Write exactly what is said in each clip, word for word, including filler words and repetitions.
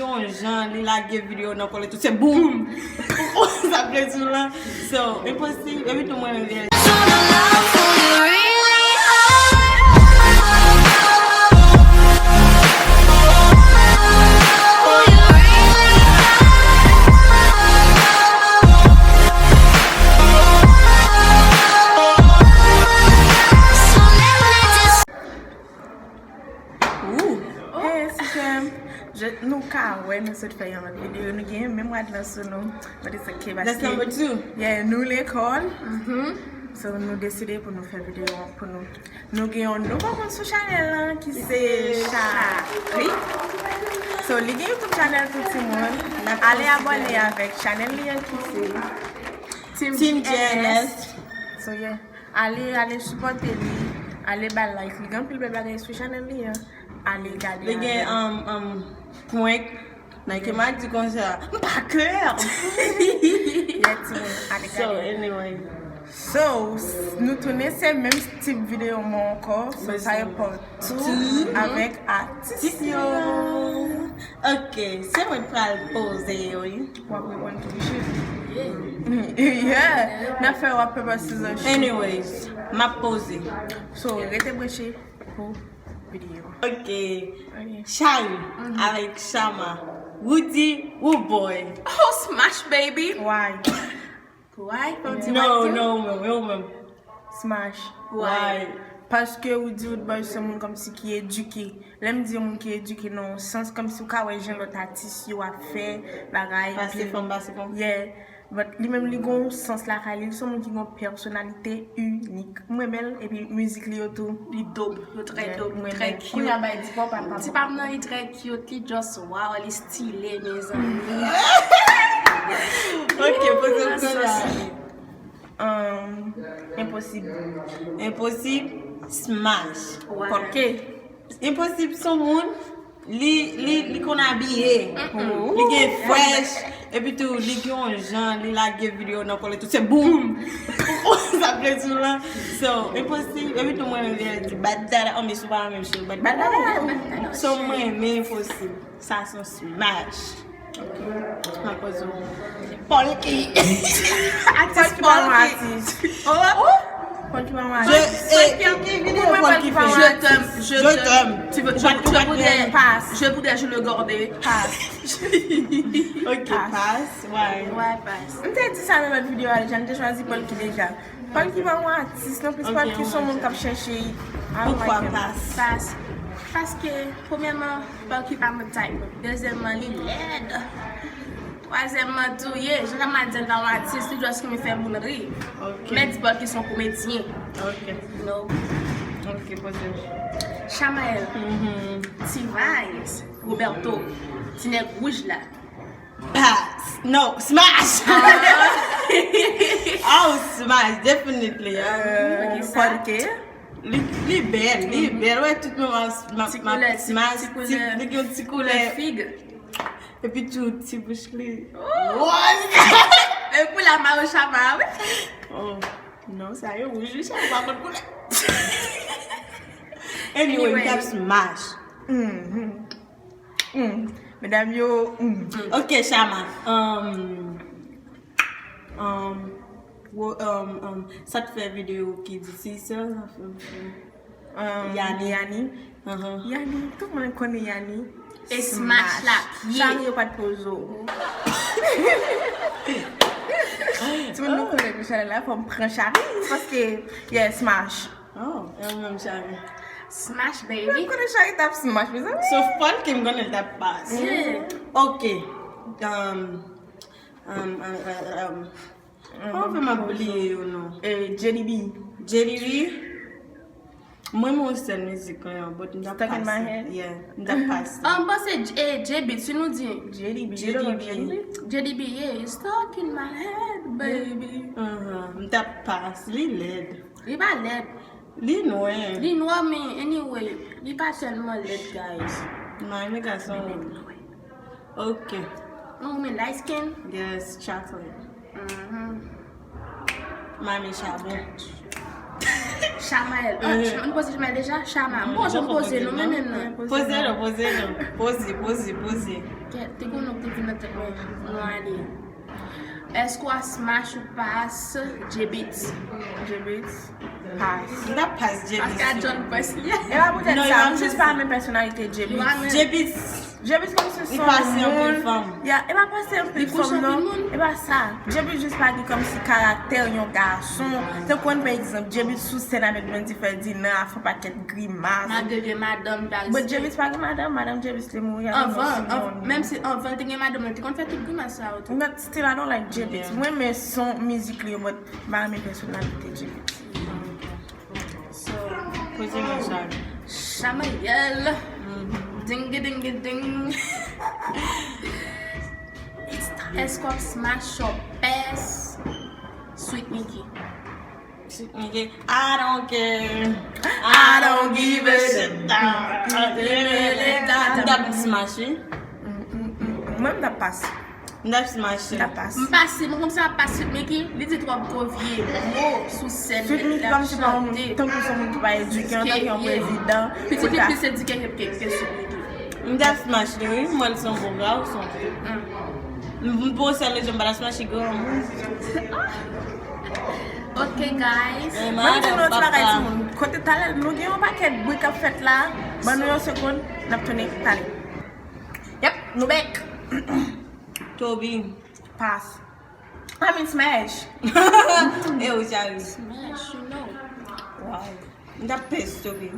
Yon jan li lage videyo nan kòl li tou, se boum! Sa vle di la. So, enposib, epi tou mwen menm vye. Ooh. Hey, Sisèm. Je, nou ka wè nou sot fè yon lòt videyo. Nou gen menm rad lan sou nou. But it's okay, paske, that's number two. Yeah, nou lekòl. So, nou deside pou nou fè videyo an pou nou. Nou gen yon nouvo moun sou chanèl lan ki se Chari. So, li gen YouTube chanèl pou timoun. Ale abòne avèk chanèl li an ki se Team G N S. So, yeah. Ale, ale sipòte li. Ale ba like. Li gen anpil bèl bagay sou chanèl li an. Ale gade. Li gen, um, um, prank. Nike ma di konsa, m pa kè. Yeah, timoun, ale gade. So, anyway. So, s-, nou tounen se menm tip videyo mwen ankò. So, sa yo part two avèk atis yo. Ok, se mwen k pral poze yo, wi. W ap reponn tou, Michel. Yeah. N ap fè rock, paper, scissors, shoot. Anyways, m ap poze. So, rete branche pou videyo. Ok. Ok. Chari avèk Chama. Woody, Woodboy. Oh, smash, baby. Why? Why? Fò m di why tou? No, non, ou menm, ou menm. Smash. Why? Paske Woody Woodboy se yon moun kòmsi ki edike. Lè m di yon moun ki edike nan yon sans, kòmsi ou ka wè jan lòt atis yo ap fè bagay. Pase fanm, pase fanm. Yeah. But li menm li gon sans lakay li, li se yon moun ki gon pèsonalite inik. Mwen renmen l, epi mizik li yo tou. Li dope, yo trè dope, li trè cute. Ti pa m nan, li trè cute, li just wow, li style, mezanmi. Ok, poze m kounye a. Um, enposib. Enposib, smash. Why? Pòlke. Enposib se yon moun, li, li, li konn abiye. Li gen fresh. Epi tou, li gen yon jan, li lage videyo nan kòl li tou, se boum! Sa vle di la. So, enposib. Epi tou, mwen menm vin di, bad dada, oh, men sou pa menm chou, bad dada. So, mwen, men enposib. Sa se yon smash. Ok. Mwen poze w. Pòlki. Atis Pòlki. Oh. Pòlki pa yon atis. Je, eh, ki, ki videyo Pòlki fè? Je t'aime, je t'aime. Tu veux, je, je voudrais, je voudrais, je le garder. Pass. Ok, pass. Why? Why pass? M te di sa nan lòt videyo a deja, m te chwazi Pòlki deja. Pòlki pa yon atis, non plis Pòlki se yon moun k ap chèche. Poukwa pass? Pass. Paske, premyèman, Pòlki pa mon type. Dezyèmman, li lèd. Twazyèmman tou, ye, jan Chama di l pa yon atis, li just renmen fè moun ri. Ok. Men di Pòlki se yon komedyen. Ok. No. Ok, poze. Chamael. T-Vice, Roberto, ti nèg wouj la. Pass. No, smash. Oh, smash, definitely. Euh, Pòlke. Li, li bèl, li bèl. Wè, tout moun ap, ap, ap smash, ti, li gen yon ti koulè. Fig. Epi tou, ti bouch li. Oh! E pou la mare Chama, wi. Oh, non, sa yo wouj, wi, Chama pa konn koulè. Anyway, m t ap smash. Mm. Medam yo, mm. Ok, Chama. Um, um, wo-, um, um, sa k fè videyo ki di si sè, um, Yani. Yani. Yani. Tout moun konnen Yani. E smash la pye. Chari yo pa t poze w. Ti moun nou konnen pou chanèl la, fò m pran Chari, paske, yeah, smash. Oh, e ou menm Chari? Smash, baby. Mwen konnen Chari t ap smash, mezanmi. Sof Pòlki m konnen l t ap pass. Yeah. Ok. Um, um, um, um, um. Oh, m ap bliye yo non. Eh, J D B. J D B. Mwen, mwen sèl mizik an, but m t ap pass. Stuck in my head. Yeah, m t ap pass. Ah, m panse, eh, J B, si nou di J D B, J D B, J D B, yeah, you stuck in my head, baby. M t ap pass. Li lèd. Li pa lèd. Li nwè. Li nwè, men anyway, li pa tèlman lèd, guys. Mami gason. Ok. Ou men light skin? Yes, chocolate. Mami chabon. Chamael. Oh, nou poze Chamael deja? Chama. Bon, jan poze nou, men menm nan. Poze nou, poze nou. Poze, poze, poze. Kèt, te gon non ki te vin nan tèt mwen, mwen ale. Èske w a smash ou pas J-Beatz? J-Beatz? Pas. M t ap pas J-Beatz. Paske a John Prince li ye. E pa poutèt sa, m jis pa renmen pèsonalite J-Beatz. J-Beatz, J-Beatz kòmsi se yon moun. Ya, e pa pase anpil fanm non. E pa sa. J-Beatz jis pa gen kòmsi karaktè yon gason. Te konn pa egzanp, J-Beatz sou sèn avèk Blondedy Ferdinand, ap fè pakèt grimas. Malgre gen madanm, pa respekte. But J-Beatz pa gen madanm, madanm J-Beatz te mouri. Avan, avan, menm si avan l te gen madanm, li te konn fè tout grimas sa yo tou. But still, I don't like J-Beatz. Mwen renmen son mizik li yo, but m pa renmen pèsonalite J-Beatz. So, poze mwen sa. Chamayèl. Dingi dingi ding. Èske w ap smash ou pas Sweet Micky? Sweet Micky. I don't care. I don't give a shit. M t ap smash wi. Mwen m t ap pas. M t ap smash. M t ap pas. M pase, mwen kòmsi m ap pas Sweet Micky, li di twòp gwo vye mo sou sèn. Sweet Micky kòmsi pa yon moun, tankou se yon moun ki pa edike, antanke yon prezidan. Pitit li plis edike ke, ke, ke Sweet Micky. M t ap smash li wi, m wè l se yon bon gason. M bon sèl rezon m pa t ap smash li granmoun. Ok, guys. Mwen di nou yon ti bagay timoun. Kote talè, nou gen yon pakèt bri k ap fèt la. Ban nou yon segonn, n ap tounen talè. Yep, nou bèk. Toby. Pas. I mean smash. E ou Chari? Smash, you know. Wow. M t ap pes Toby.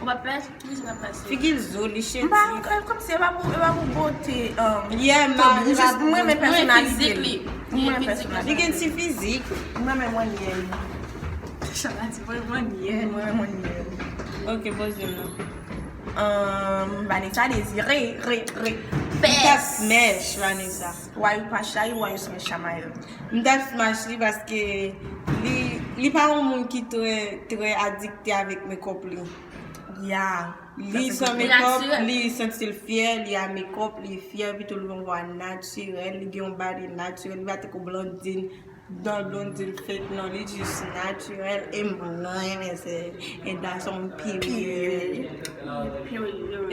Ou pa pes? Ki jan w ap pase? Figi l zo, li cheti. M pa, kòmsi e pa pou, e pa pou bote. Yeah, m pa, Toby, jis mwen renmen pèsonalite li. Mwen renmen pèsonalite li. Li gen ti fizik. Mwen renmen manyè li. Chama di mwen renmen manyè. Mwen renmen manyè li. Ok, poze m nan. Um, Vanessa Désiré, re, re. Pes. Mèch, Vanessa. Why you pas Chari, why you smash Chamayèl? M t ap smash li paske li, li pa yon moun ki trè, trè adikte avèk makeup li. Yeah. Li san makeup, li santi l fyè, li a makeup, li fyè, epi tou li yon vwa natirèl, li gen yon body natirèl, li pa tankou Blondedy. Don Blondedy fake non, li jis natirèl e m renmen se e da son period.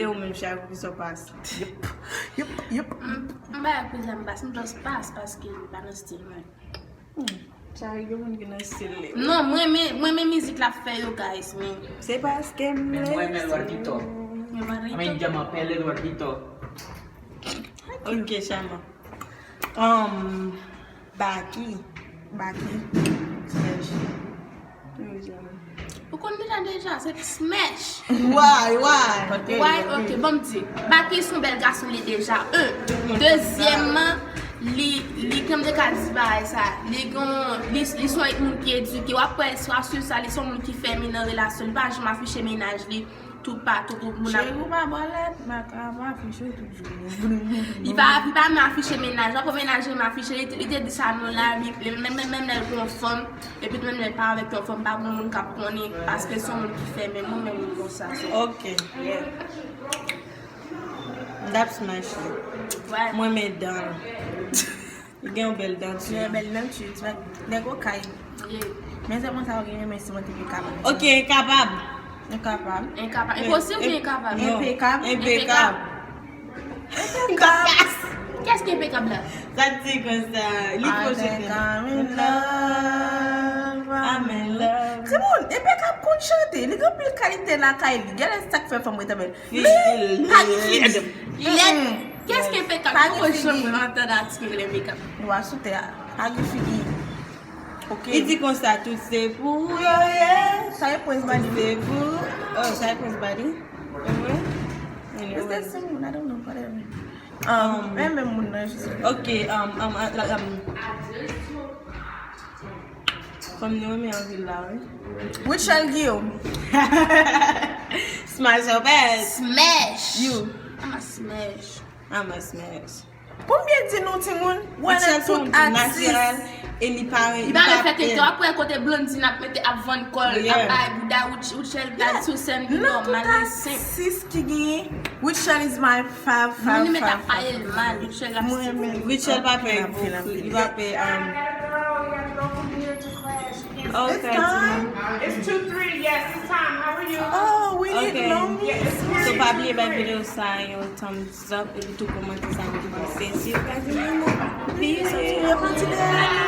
E ou menm Chari, ki sa w pas? Yep, yep, yep. M pa koze m pas, m just pas paske li pa nan stil mwen. Chari gen moun ki nan stil li. Non, mwen renmen, mwen renmen mizik l ap fè yo guys, men. Se paske m. Men mwen renmen Eduardito. Mwen renmen Diamant Pèl Eduardito. Ok, Chama. Um, Baky. Baky. Smash. Ou konn deja deja, se smash. Why, why? Why, ok, bon m di. Baky se yon bèl gason li deja, un. Dezyèmman, li, li kòm de ka di bagay sa, li gon, li, li se yon moun ki edike. W ap wè, si w ap swiv sa, li se yon moun ki fèmen nan relasyon. Li pa janm afiche mennaj li. Toupatou pou moun ap. Cheri, ou pa bòlèt, makaba, afiche toujou. Li pa, li pa menm afiche mennaj. Lè pou mennaj li afiche, li, li te di sa non la, li, li, menm, menm, menm lè l gon fanm, epi menm lè l pa avèk yon fanm, pa gon moun k ap konnen, paske se yon moun ki fèmen, mwen menm moun konsa. Ok. Yeah. M t ap smash li. Mwen men dan l. Li gen yon bèl danti. Li gen yon bèl danti. Nèg okay. Men se konsa ou gen renmen si mwen te gen kapab. Ok, enkapab. Enkapab. Enkapab. Enposib oubyen enkapab? Enpekab. Enpekab. Enpekab. Kiyès ki enpekab la? Sa t di konsa. Li fò chante. I'm in love. I'm in love. Timoun, enpekab konn chante. Li gen anpil kalite lakay li. Gade sa k fè fanm ret avè l. Li pa gen figi. Lèd. Kiyès ki enpekab? Pa gen figi. Mwen janm antann atis ki rele enpekab. Nwa sou tè a. Pa gen figi. Ok. Li di konsa, tout se pou ou yo ye. Sa e Prince Bali. Tout se pou ou. Oh, sa e Prince Bali. Anyway. It's the same one, I don't know, whatever. Um, men menm moun nan jis. Ok, um, um, uh, um, Fanm nou renmen anpil la, wi. Rutshelle Guillaume. Smash your best. Smash. You. I'm a smash. I'm a smash. Pou m byen di nou, timoun, wè nan tout atis. E li pa, li pa fè tete. Apre kote Blondedy ap mete ap vann kò l, ap bay bouda, Rutshelle al sou sèn li nòmal, li senp. Nan tout atis ki genyen, Rutshelle is my fav, fav, fav. Moun li mete ap pale l mal, Rutshelle ap. Rutshelle pa pè, li pa pè, um, Ok, It's two three, yes, it's time. How are you? Oh, we need Okay. long. Yeah, it's So pa bliye bay videyo sa yon thumbs up epi tou kòmante sa nou tou panse. Si yo ka di nou, Peace, yo pran ti dèyè.